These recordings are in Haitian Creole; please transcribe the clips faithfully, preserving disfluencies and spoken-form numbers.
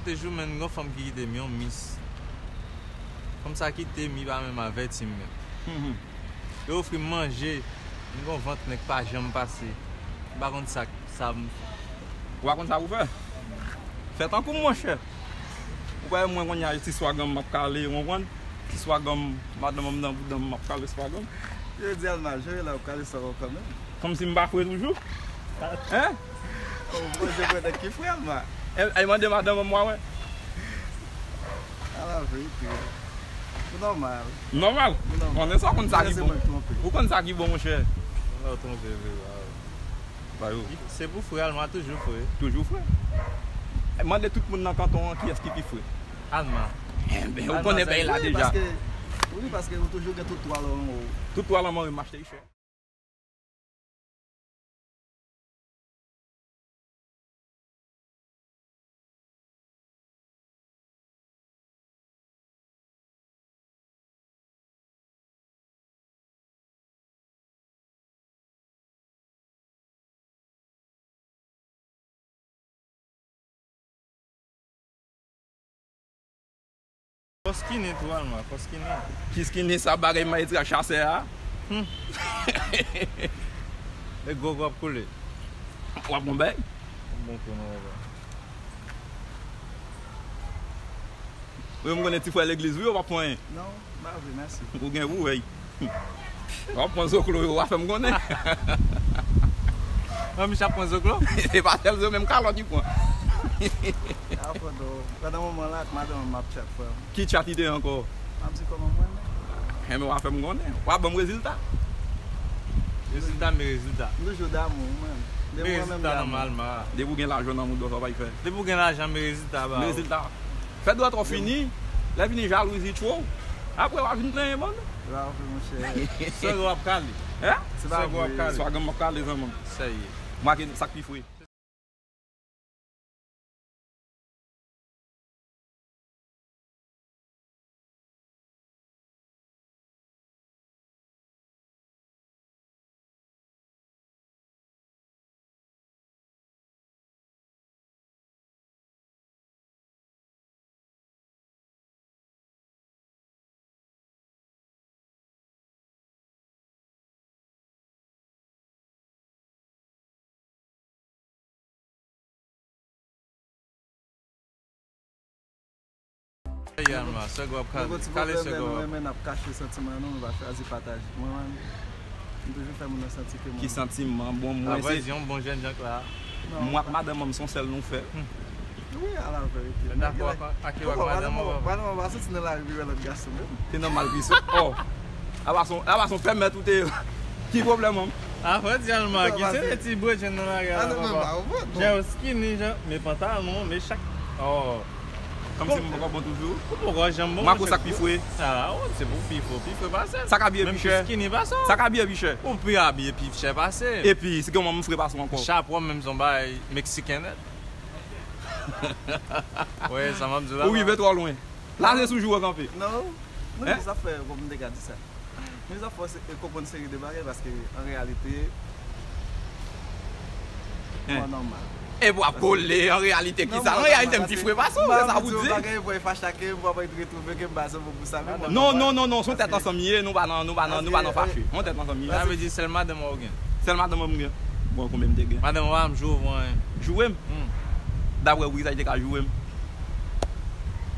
Te jou menm, gon fanm ki kite m, yon mis. Fanm sa kite m, li pa menm avèti m menm. Yo ofri m manje, m gon vant nèg pa janm pase. M pa konn sa, sa m Ou pa konn sa pou fè? Fè tankou m, monchè. Ou pa wè mwen kounye a, ti swagan m ap kale, ou konprann? Ti swagan m, madanm m nan bouda m, m ap kale swagan m. Yo di Alma, jere la, ou kale swagan w kanmenm. Kòmsi m pa fre toujou? Hein? Ou poze mwen nèg ki fre, Alma. E, e mande madanm mwen, mwen. A la verite. Ou nòmal. Nòmal? Ou nòmal. Konnen sa, ou konn sa ki bon. Ou konn sa ki bon, monchè. Ou twonpe vre, waw. Ba yo. Se pou fre, Alma toujou fre. Toujou fre. Mande tout moun nan kanton an kiyès ki pi fre. Alma. Enben, ou konnen bagay la deja. Paske, wi, paske ou toujou gen tout twa lanmò w. Tout twa lanmò w, m achte li chè. Fò skinny tou, Alma, fò skinny. Ki skinny sa, bagay maestra chasè a? Hmm. E gwo gwo ap koule. W ap gon bay? Bon kou non, papa. Wi, m konnen ti frè legliz, wi, w ap pran. Non, m pa vle, mèsi. Ou gen pou wè. W ap pran zoklo yo, w a fè m konnen. An, misye ap pran zoklo? Se pa sèl zo, menm kalòt li pran. Pandan moman la, ak madanm m ap chat, frè. Ki chat li te ankò? M ap di kòman mwen menm. Enben, w a fè m konnen. W a ban m rezilta. Rezilta, men rezilta. M toujou damou, mwen. Men rezilta nòmalman. Depi w gen lajan nan mouda w, sa w pa fè. Depi w gen lajan, men rezilta, ba. Men rezilta. Fè dwèt ou fini, lè fini jalouzi tchou. Apre w a vin plenyen bann. Se pa vre, monchè. Swagan w ap kale. Hein? Se pa vre. Swagan m ap kale, zanmi m. Serye. Make sa k pi fre. Ey, Alma, swagan w ap kale. Kale swagan w ap. Mwen menm ap kache santiman nou, nou pa chwazi pataje. Mwen menm, m toujou fè moun nan santi ke mwen. Ki santiman? Bon, mwen se. Apre di yon bon jènjan k la. Mwen ak madanm mwen, se yon sèl nou fè. Wi, a la verite. Dakò ak, ak yo ak madanm ou, papa? Madanm ou pa soti nan lari vin wè lòt gason menm. Se nòmal, pi se, oh. Apa son, apa son pèmèt ou te, ki pwoblèm an? Apa di Alma, ki se de ti bredjenn nan lari a la, papa? Jan yo skinny, jan, men pantalon, men chak, oh. Kòmsi m poko bon toujou. Ou poko janm bon. Mwen ak ou sa k pi fre. Ah, oh, se pou pi fre, pi fre pase. Sa k abiye pi chè. Menm pi skinny pase. Sa k abiye pi chè. Ou pi abiye pi chè pase. Epi, se kòman m fre pase w ankò. Chapo menm se yon bagay meksiken nèt. Wi, sa m ap di w la. Ou rive twò lwen. Laje sou jou w kanpe. Non, non, sa fè, kòm m te ka di sa. Men sa fòse e konprann seri de bagay paske an reyalite, mwen nòmal. E pou ap kole, an reyalite ki sa? An reyalite m pi fre pase w, se sa pou di. Bagay pou fache ak m, pou ap retwouve ke m pa sanble pou sa, men mwen nòmal. Non, non, non, non, se yon tèt ansanm ye, nou pa nan, nou pa nan, nou pa nan fache. Yon tèt ansanm ye. Sa vle di sèl madanm ou gen? Sèl madanm mwen m gen. Bon, konbyen m te gen? Madanm ou pa janm joure w anyen. Joure m? Hmm. Daprè w, poukisa li te ka joure m?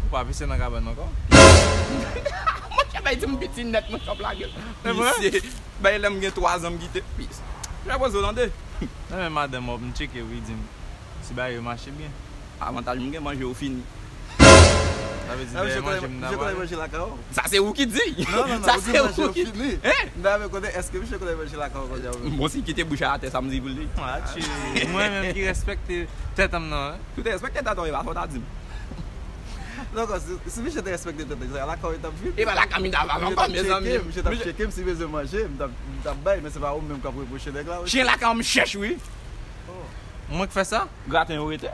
Ou pa pise nan kabann ankò? Monchè, bay di m piti nèt, monchè, w ap lage l. Pise. Bay lè m gen twa zan m kite. Pise. Jan poze w tande. Nan men madanm w ap m tcheke wi, di m si bagay yo mache byen. Avantaj m gen, manje yo fini. Sa vle di dèyè manje m nan pale. Sa se ou ki di. Non, non, non, ou di manje yo fini. M ta renmen konnen èske misye konnen manje lakay ou kounye a ou menm. Bon, si kite bouch a atè, sa m di pou l di. Mwen menm ki respekte tèt an m nan, wi. Ou te respekte tèt ou, e pa sa w ta di m. Non, si, si misye te respekte tèt li, lakay ou t ap vin. E pa lakay m li t ap al ankò, mezanmi. Misye t ap tcheke m, si bezwen manje, m t ap, m t ap bay, men se pa ou menm k ap repwoche nèg la, wi. Chen lakay ou m chèch, wi. Mwen k fè sa? Graten yo rete.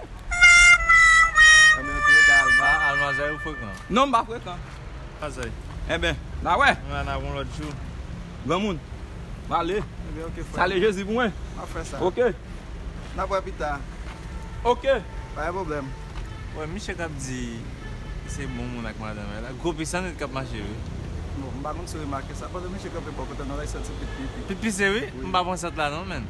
Enben, ok, Alma. Ah, Alma, zay ou frekan. Non, m pa frekan. Azay. Enben, n a wè. N a, n a wè yon lòt jou. Granmoun, m ale. Enben, ok, frè. Salye Jezi pou mwen. M ap fè sa. Ok. N ap wè pita. Ok. Pa gen pwoblèm. Wè, misye k ap di se bon moun ak madanm la. Gwo pisan nèt k ap mache, wi. Bon, m pa konn si w remake sa. Pandan misye kanpe bò kote nou la, li santi pit li pi. Pit pise, wi. Wi. M pa pran sant la non, menn.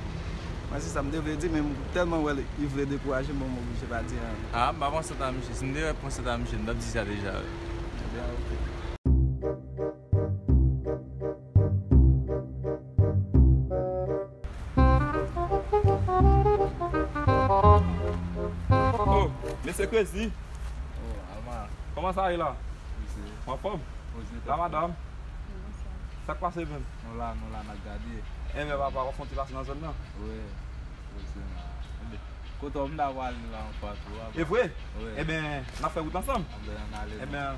Mwen se sa m te vle di, men m tèlman wè li vle dekouraje m, bon, m oblije pa di anyen. Ah, m pa pran sant a misye. Si m te pran sant a misye, m t ap di sa deja, wi. Ebyen, oke. Oh, mesye Crazy. Oh, Alma. Kòman sa ye la? Mesye. Ou anfòm? Ozeta. La, madanm. Sa k pase menm? Nou la, nou la, n ap gade. Enben, papa, w ap fè yon ti pase nan zòn nan? Wi, wi, se la. Enben, kote w m ta pral la anfas ou a? E vre? Wi. Enben, n ap fè wout ansanm. Enben, ann ale. Enben,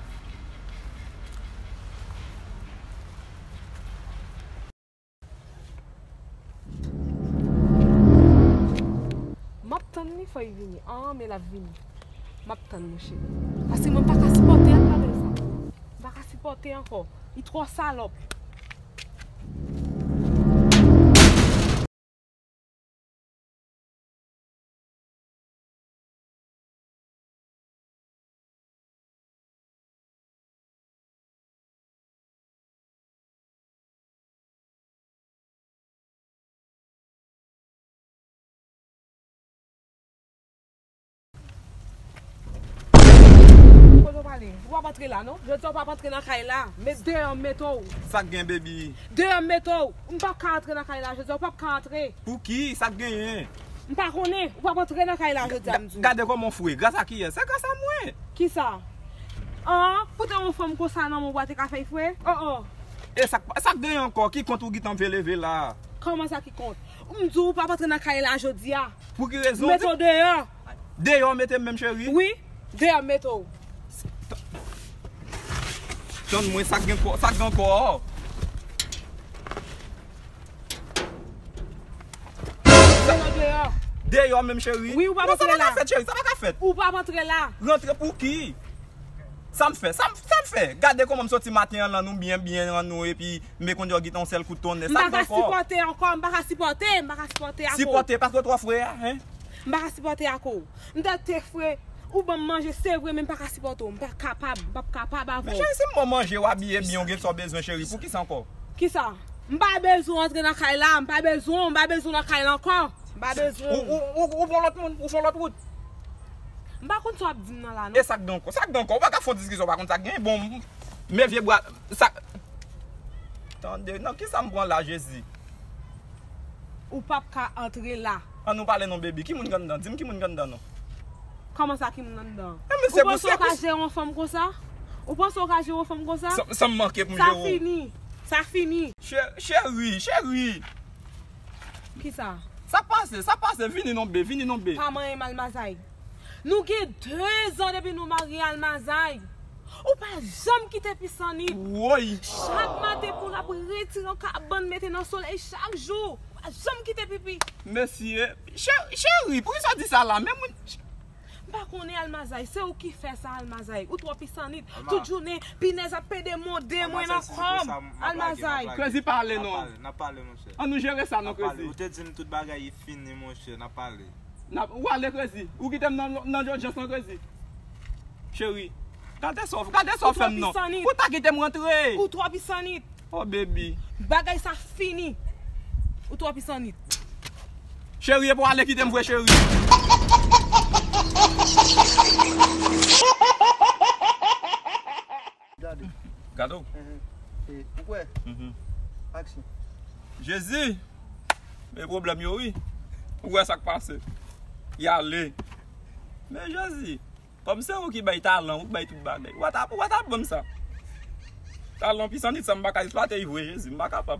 M ap tann li, fò l vini. An, men l ap vini. M ap tann, monchè. Paske mwen pa ka sipòte ak bagay sa. M pa ka sipòte ankò. Li twò salòp. Kote w prale? Ou p ap antre la, non? Jodi a w p ap antre nan kay la. Met deyò m mete w. Sa k gen, baby? Deyò m mete w. M p ap ka antre nan kay la jodi a, ou p ap ka antre. Pouki? Sa k genyen? M pa konnen. Ou p ap antre nan kay la jodi a, m di w. Gade kòman w fre. Gras a kiyès? Se gras a mwen. Kisa? An, pou te yon fanm konsa nan men w, ou pa te ka fè l fre? Oh, oh. E sa k, sa k genyen ankò? Ki kont ou gentan vle leve la? Kòman sa ki kont? M di w ou p ap antre nan kay la jodi a. Pou ki rezon? M mete w deyò. Deyò w mete m menm, cheri? Wi, deyò m mete w. Tann mwen, sa k gen ankò, sa k gen ankò? Deyò, deyò. Deyò menm, cheri? Wi, ou p ap antre la. Non, sa pa ka fèt, cheri, sa pa ka fèt. Ou p ap antre la. Rantre pou ki? Sa m fè? Sa m, sa m fè? Gade kòman m soti maten an lan, nou byen byen lan nou, epi m konn di w gentan yon sèl kout tonnè. Sa k gen ankò? M pa ka sipòte ankò, m pa ka sipòte, m pa ka sipòte ankò. Sipòte paske w twò fre a, en? M pa ka sipòte ak ou. M ta te fre, ou ban m manje, se vre, men m pa ka sipòte w. M pa kapab, m p ap kapab avè w. Men cheri, si m ba w manje, w abiye byen, w gen sa w bezwen, cheri, poukisa ankò? Kisa? M pa bezwen w antre nan kay la, m pa bezwen w, m pa bezwen w nan kay la ankò. M pa bezwen w. Ou, ou, ou, ou pran lòt moun, ou fè yon lòt wout. M pa konn sa w ap di m nan la, non. E sa k gen ankò? Sa k gen ankò? Ou pa ka fè yon diskisyon, ou pa konn sa k gen. Bon, men vye bwa, sa, tande, nan kisa m pran la, Jezi? Ou p ap ka antre la. An nou pale non, baby. Ki moun k anndan? Di m ki moun k anndan non. Kòman sa, ki moun anndan? Ou panse w ka jere yon fanm konsa? Ou panse w ka jere yon fanm konsa? Sa, sa m manke pou m jere w. Sa fini. Sa fini. Chè-, cheri, cheri. Kisa? Sa pase, sa pase. Vini non, be, vini non, be. Pa manyen m, Almazay. Nou gen dezan depi nou marye, Almazay. Ou pa janm kite pisannit. Woy! Chak maten pou l ap retire yon kabann mete nan solèy chak jou. Ou pa janm kite pipi. Mesye, chè-, cheri, poukisa w di sa la? Men moun. M pa konnen, Almazay, se ou ki fè sa, Almazay. Ou twò pisannit. Tout jounen, pinèz ap pede mòde mwen nan kò m, Almazay. Crazy, pale non. N ap pale, n ap pale, monchè. An nou jere sa non, Crazy. Ou te di m tout bagay fini, monchè, n ap pale. N ap, ou ale, Crazy. Ou kite m nan, nan lòdjans lan, Crazy. Cheri, gade sa w, gade sa w fè m non. Ou ta kite m rantre. Ou twò pisannit. Oh, baby. Bagay sa fini. Ou twò pisannit. Cheri, epi w ale kite m vre, cheri. Gade. Gade w. Mhm. E, ou kwè? Mhm. Aksyon. Jezi! Men pwoblèm yo, wi. Ou wè sa k pase. Y ale. Men Jezi, kòm se ou ki bay talan, ou ki bay tout bagay. Ou pa ta, ou pa ta ban m sa. Talan pisannit sa, m pa ka eksplwate l vre, Jezi. M pa kapab.